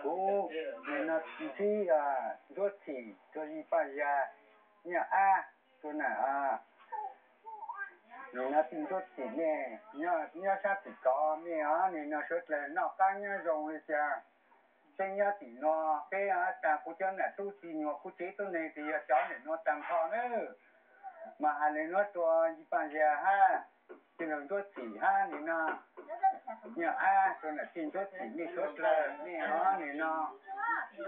Kuv nim no ntsib Ntsuab Txhim rua Yis Paj Yas, Nyaj Ab rua na. Nim no tij Ntsuab Txhim nej nyob sab tim kov, mej os nim no suav dlawg noj qab nyob zoo li cas? Peb nyob tim no, peb tas kuv cov nam tub txi nyuas kuv tsev tuab neeg tes yog cov ntawm nuav taag nrho nawb. Mas has le nuav rua Yis Paj Yas hab tij laug Ntsuab Txhim hab nim no Nyaj Ab rua nam tij Ntsuab Txhim mej suav dlawg, mej os nim no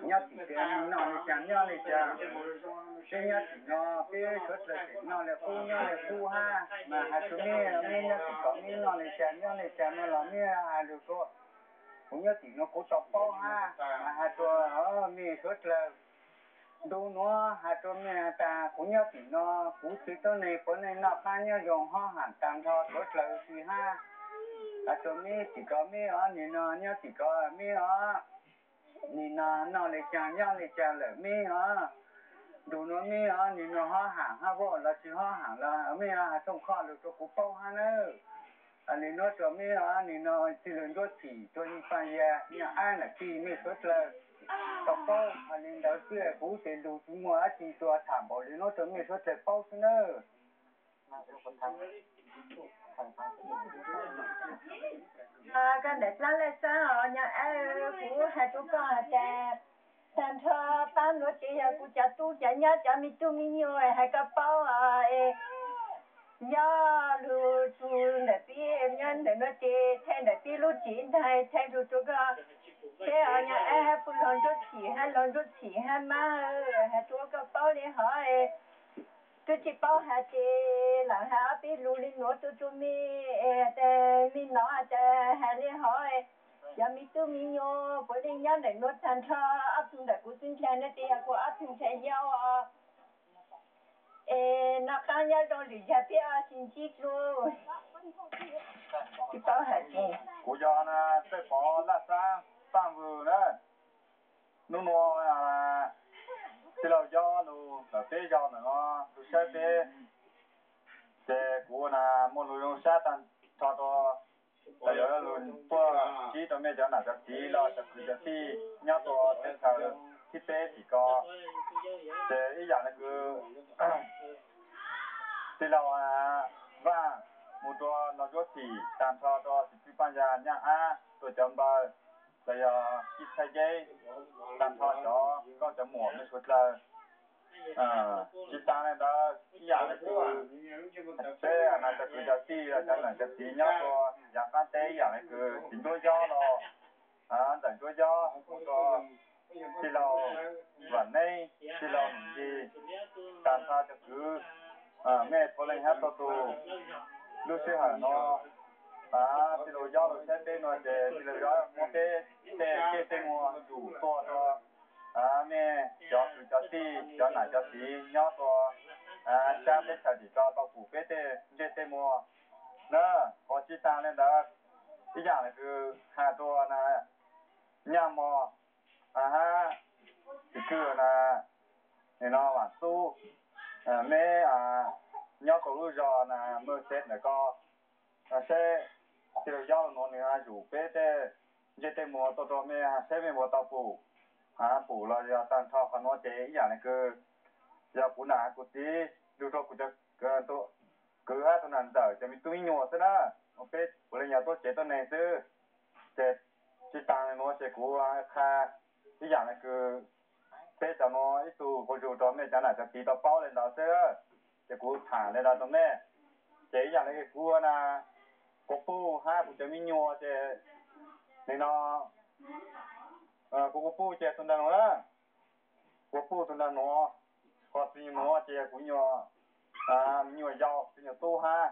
nyob tim kov noj le caag nyob le caag? Peb nyob tim no peb suav dlawg tseem noj le qub nyob le qub hab. Mas has rua mej, mej nyob tim kov mej noj le caag nyob le caag no los mej has lug rua kuv nyob tim no kuv tau paub hab. Mas has rua mej suav dlawg, ntu nuav has rua mej tas kuv nyob tim no kuv tsev tuab neeg puav leej noj qab nyob zoo hob haam taag nrho suav dlawg huv si hab. Has rua mej tim kov mej os nim no nyob tim kov mej os nim no noj le caag nyob le caag lawm mej os. Ntu nuav mej os nim no hob haam hab vaj los tsi hob haam los mej has thooj khoj lug rua kuv paub hab nawb. Has le nuav rua mej os nim no tij laug Ntsuab Txhim rua Yis Paj Yas, Nyaj Ab nam tij mej suav dlawg tau paub. Has le ntawd xwb, kuv tes lug tsi muaj dab tsi, tsuas tham npaum le nuav rua mej suav dlawg paub xwb nawb. Koj ntawm plab laj xaab os Nyaj Ab, kuv has rua koj has tas, taag nrho pab nuav ces yog kuv cov tub cov nyab cov me tub me nyuam has koj paub os. Nyob lug txug ntawm peb nyob ntawm nuav ces thaij ntawm peb lub tsev ntag, thaij lug rua koj saib os Nyaj Ab, pug laug Ntsuab Txhim hab laug Ntsuab Txhim hab mab, has rua koj paub le hov. Twb tsi paub has ces lam has ob peb lug le nuav tuaj rua mej, mej nov tas has le hov, cov me tub me nyuam puav leej nyob ntawm nuav taag nrho, ob tug ntawm kuv tub ntxhais nuav ces yog kuv ob tug ntxhais yau os. Es noj qaab nyob zoo lwm yag peb ua si ntsib dlua. Tsi paub has ces kuv yog na Txawj Pov Laj Xaab Paaj Vwg na. Nub nua tij laug Yob lug ntawm peb zog ntawm no lug saib peb, ces kuv na muaj lug zoo sab taag nrho rua, tas yog lug puag ntsib rua mej cov nam cov txiv los cov kwv cov tij nyob rua teb chaws thib peb tim ko. Ces ib yam le kws tij laug Vaaj mus rua laug Ntsuab Txhim taag nrho rua txiv txwv Paaj Yas Nyaj Ab rua cov npawg, los yog Kib Txhaib Yeb, taag nrho cov nkauj cov muam mej suav dlawg. Tsi taag le ntawd ib yam le kws peb na cov kwv cov tij los cov nam cov txiv nyob rua yav qaab teb ib yam le kws txiv Ntsuab Yob los ntxawm Ntsuab Yob mus rua tij laug Vam Neeb, tij laug Num Yig, taag nrho cov kwv, mej puav leej hab txhua tug. Lub sij hawm no tij laug Yob lug saib peb nua ces tij laug Yob muab peb tej ntsej tej muag zug tuaj rua mej cov kwv cov tij cov nam cov txiv nyob rua sab teb chaws tim ko tau pum peb tej ntsej tej muag na. Ho tsi taag le ntawd ib yam le kws has rua na Nyaj Mog hab txiv kwj na, nim no Vaam Xub, meb nyob rua lub zog na Mawj Xeeb ntawm ko, seb tij laug Yob lug nuav nws zug peb tej ntsej tej muag tuaj rua mej seb mej puas tau pum. Pum los yog taag nrho qhov nuav ces ib yam le kws yog kuv nam kuv txiv lug rua kuv cov kwv hab tug nam ntxawm cov me tub me nyuam xwb na, peb puav leej yog tuab tsev tuab neeg xwb. Ces tsi taag le nuav ces kuv qha ib yam le kws peb cov nuav ib tug quas zug rua mej cov nam cov txiv tau paub le ntawd xwb, ces kuv tham le ntawd rua mej. Ces ib yam le kuv na, kuv puj hab kuv cov me nyuam ces nim no kuv, kuv puj ces tug nraag nuav na, kuv puj tug nraag nuav, ho tug nyuag nuav ces kuv nyuam, me nyuam yau tug nyuag tub hab,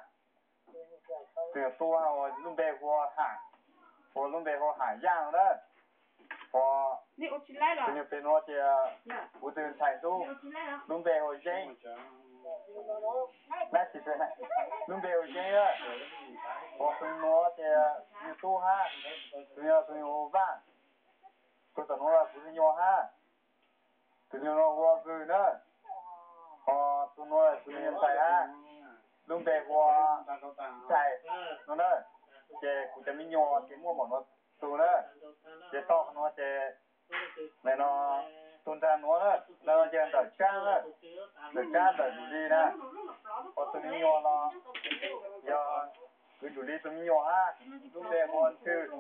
tug nyuag tub hab lub npe hu ua Ham, hu lub npe hu ua Ham Yaaj no na. Ho tug nyuag pem nuav ces kuv tug ntxhais tub, lub npe hu ua Zeeb, lub npe hu ua Zeeb na. Ho tug nuav ces tug nyuag tub hab, tug nyuag, tug nyuag hu Vaaj, tug tom nuav los kuv tug nyuag hab, tug nyuag nuav hu ua Vwg na. Ho Tus nuav kuv tus me nyuam ntxhais hab, lub npe hu ua Ntxhais no na. Ces kuv cov me nyuam ces muaj npaum no tus na. Ces tau qhov nuav ces nim no tus nraag nuav na, ntawm tsab na, ntawm tsab ntawm Ntsuj Li na, ho tus me nyuam los yog kwv Ntsuj Li tus me nyuam hab, lub npe hu ua Ntxhw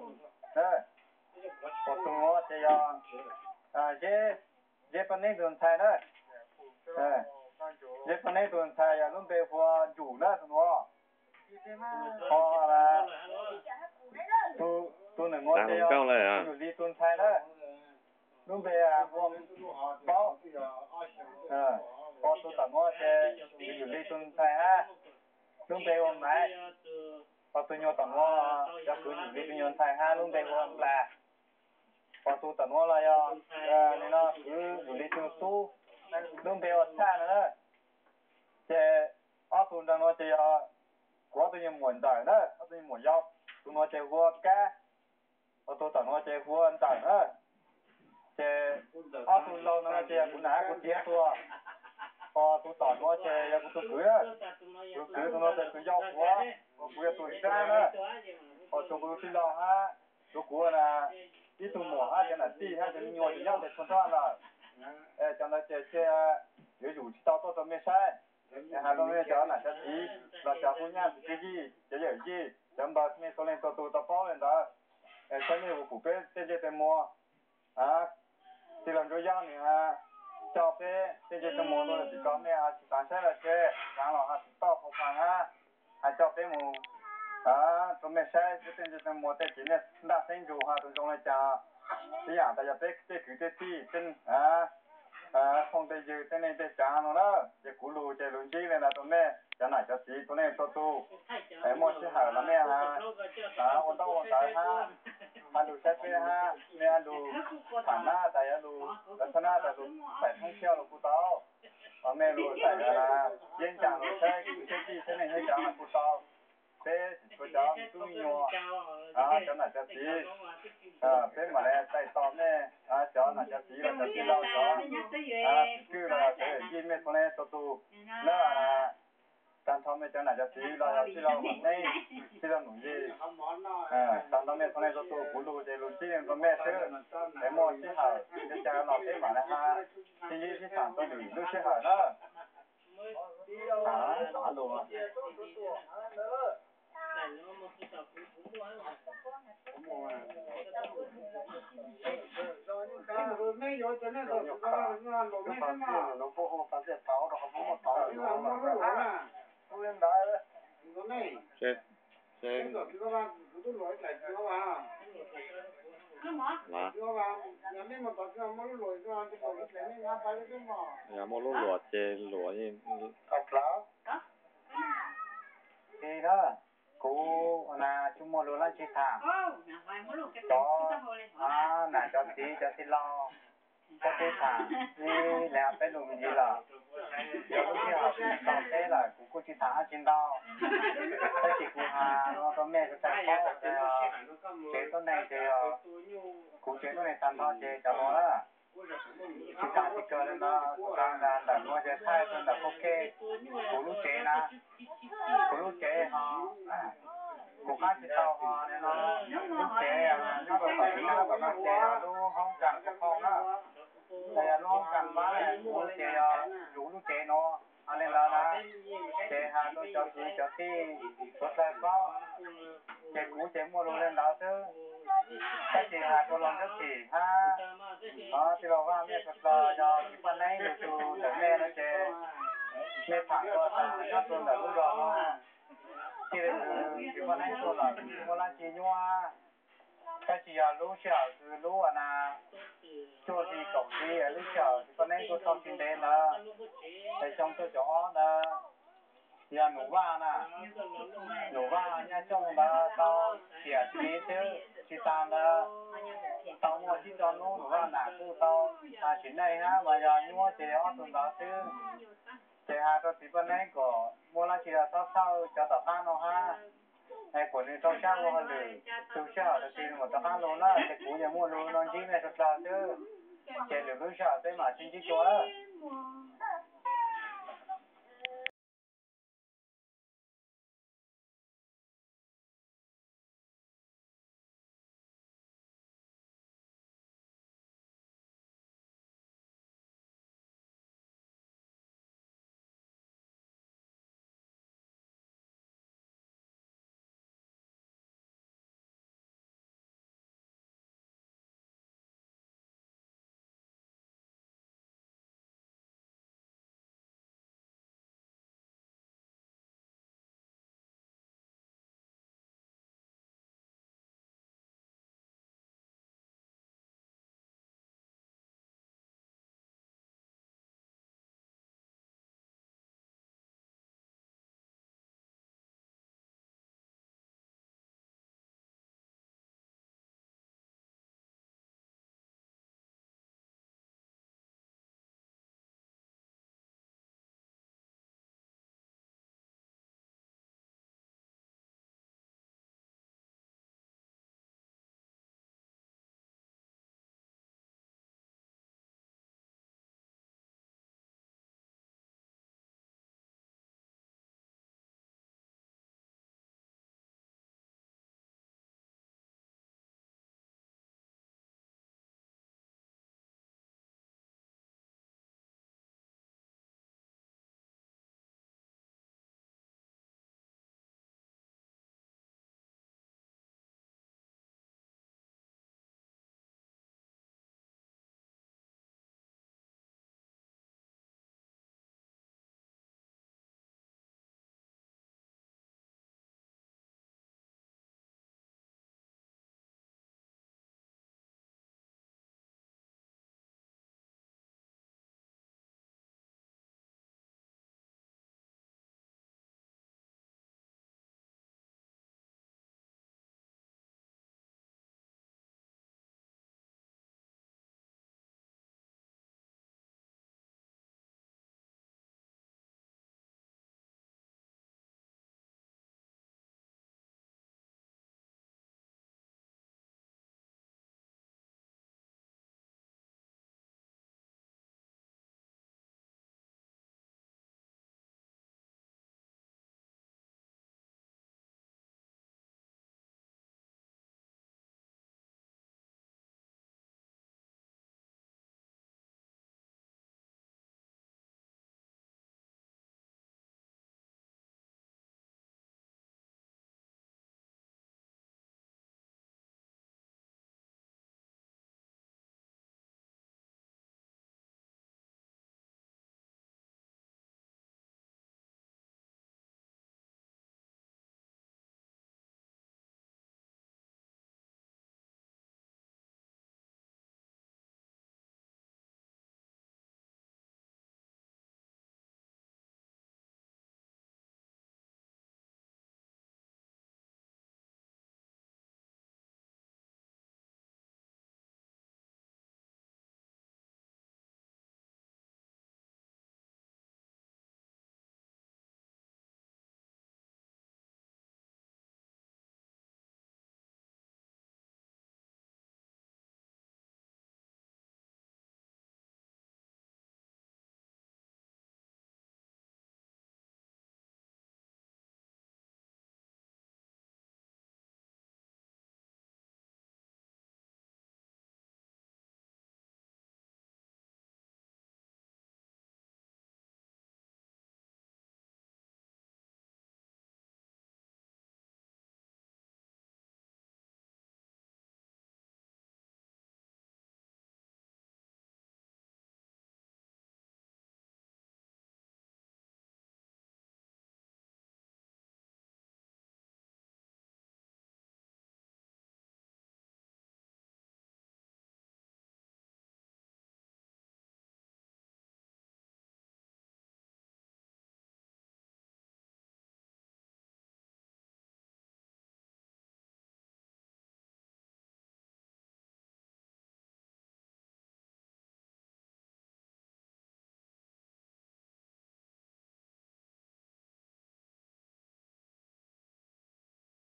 na. Ho tus nuav ces yog Zeb, Zeb Paj Neeb tus ntxhais na. Zeb Paj Neeb tus ntxhais yog lub npe hu ua Ntsum na tus nuav. Ho tus ntawm nuav ces yog Ntsuj Li tus ntxhais na, lub npe hu ua Paub. Ho tus tom nuav ces Ntsuj Li tus ntxhais hab, lub npe hu ua Maiv. Ho tus nyuag tom nuav yog kwv Ntsuj Li tus nyuag ntxhais hab, lub npe hu ua Nplas. Ho tus tom nuav los yog nim no kwv Ntsuj Li tus tub, lub npe hu ua Txhaj no na. Ces ob tug nraag nuav ces yog kuv ob tug nyuag muam ntxawm na, ob tug nyuag muam yau. Tus nuav ces hu ua Kab, ho tus tom nuav ces hu ua Ntxawm na. Ces ob tug laug no ces yog kuv nam hab kuv txiv tuag. Ho tus tom nuav ces yog kuv tus kwv, kuv tus kwv tus nuav ces tus yau kuv, kuv yog tus sab na. Ho tshuav kuv tij laug hab, tshuav kuv na, ib tug muam hab cov nam tij hab cov me nyuam ces nyob ntawd txhua nrho lawm. Cov ntawd ces cia yuav yus tsis tau tuaj rau mej saib. Es has rau mej cov nam cov txiv los cov kuj nyaj txiv kwv yij, cov yawm yij, cov npawg mej txhua leej txhua tug tau paub le ntawd. Es saib mej puas pum peb tej ntsej tej muag, tij laug Ntsuab Yob nws coj peb tej ntsej tej muag tuaj tim ko, mej ho tsis xav saib los tseg, xav los ho tsis toj phav phav hab, ho coj peb mus rau mej saib peb tej ntsej tej muag tej txiv neej ntaj xeeb ntsus ho tus zoo le caag. Ib yam tas yog peb tej kwv tej tij, tej phooj tej ywg, tej neej tej tsav no na, ces kuv lug ces lug ntsib le ntawd rau mej cov nam cov txiv txhua leej txhua tug. Es muaj sij hawm los mej ua ntaub ua ntawv hab, hab lug saib peb hab, mej hab lug tham nab tas yuav lug, lawv txhab nab tas lug txhais thoob thiab los kuj tau. Mej lug txhais yeeb ncaag lug saib kwv saib tij saib neej saib tsav los kuj tau. Peb tsuas cov tub me nyuam, cov nam cov txiv, peb mam le txais tos mej cov nam cov txiv los cov tij laug, cov kwv los cov yawm yij, mej txhua leej txhua tug na. Tag nrho mej cov nam cov txiv los yog tij laug Vam Neeb, tij laug Num Yig, tag nrho mej txhua leej txhua tug, kuv lug ces lug ntsib rau mej xwb. Es muaj sij hawm le caag los peb mam le ha sib ntsib sib tham rau lwm lub sij hawm na. Yog muaj lub luam ces luam. Tsis na, kuv na tsis muaj lus dlaab tsi tham. Cov nam cov txiv cov tij laug, koj tub tham ib leeg peb lus ntxiv lawm. Yog lub sij hawm tau peb lawm kuv kuj tsis tham dab tsi ntau. Tab sis kuv has no rau mej sawv daws paub tias tsev tuab neeg ces yog kuv tsev tuab neeg tag nrho ces cov laus na. Tsis tas tsis kawg li ntawd, kuv tas ntawm nuav ces thaij rau ntawm pug kej kuv lub tsev na. Kuv lub tsev ho kuv qab tsis tau ho lub tsev nyob rau tom tsev, tom no ces yog lub hoob kas kuv phoo na. Yog lub hoob kas npab kuv ces yog yus lub tsev nuav. Ho li ntawd na, ces has rau cov kwv cov tij suav dlawg paub, ces kuv ces muaj lug li ntawd xwb. Tab sis has rua laug Ntsuab Tsim hab tij laug Vaj, mej suav dlawg yog txiv Paj Neeb lug txug ntawm mej no ces mej tham dlua tas nyob rua ntawm lub zos no. Txij le kws txiv Paj Neeb tuaj lawm tsis muaj dlaab tsi nyuaj. Tab sis yog lub sij hawm kws lub a na cuaj hli kaum hli lub sij hawm txiv Paj Neeb tuaj thauj tsis ntev ntawd, es xyoo cuaj caum ob ntawd, yog Num Vaj na, Num Vaj Nyaj Xyooj ntawd tau tiam tsis li xwb. Tsis tas ntawd tau muaj tsib rau hnub Num Vaj nam kuj tau sim neej hab mas yog nyuaj ces yog ob tug ntawd xwb. Ces has rau txiv Paj Neeb kom muaj dlaab tsi los txhob txhawj cov tom qab no hab. Es kuas nwg rau sab ua hauj lwm, txug sij hawm tag kis nwg mam rov qab lug na. Ces kuv yeej muaj lug no ntsib mej suav dlawg xwb. Ces lwm lub sij hawm peb mam sib ntsib dlua.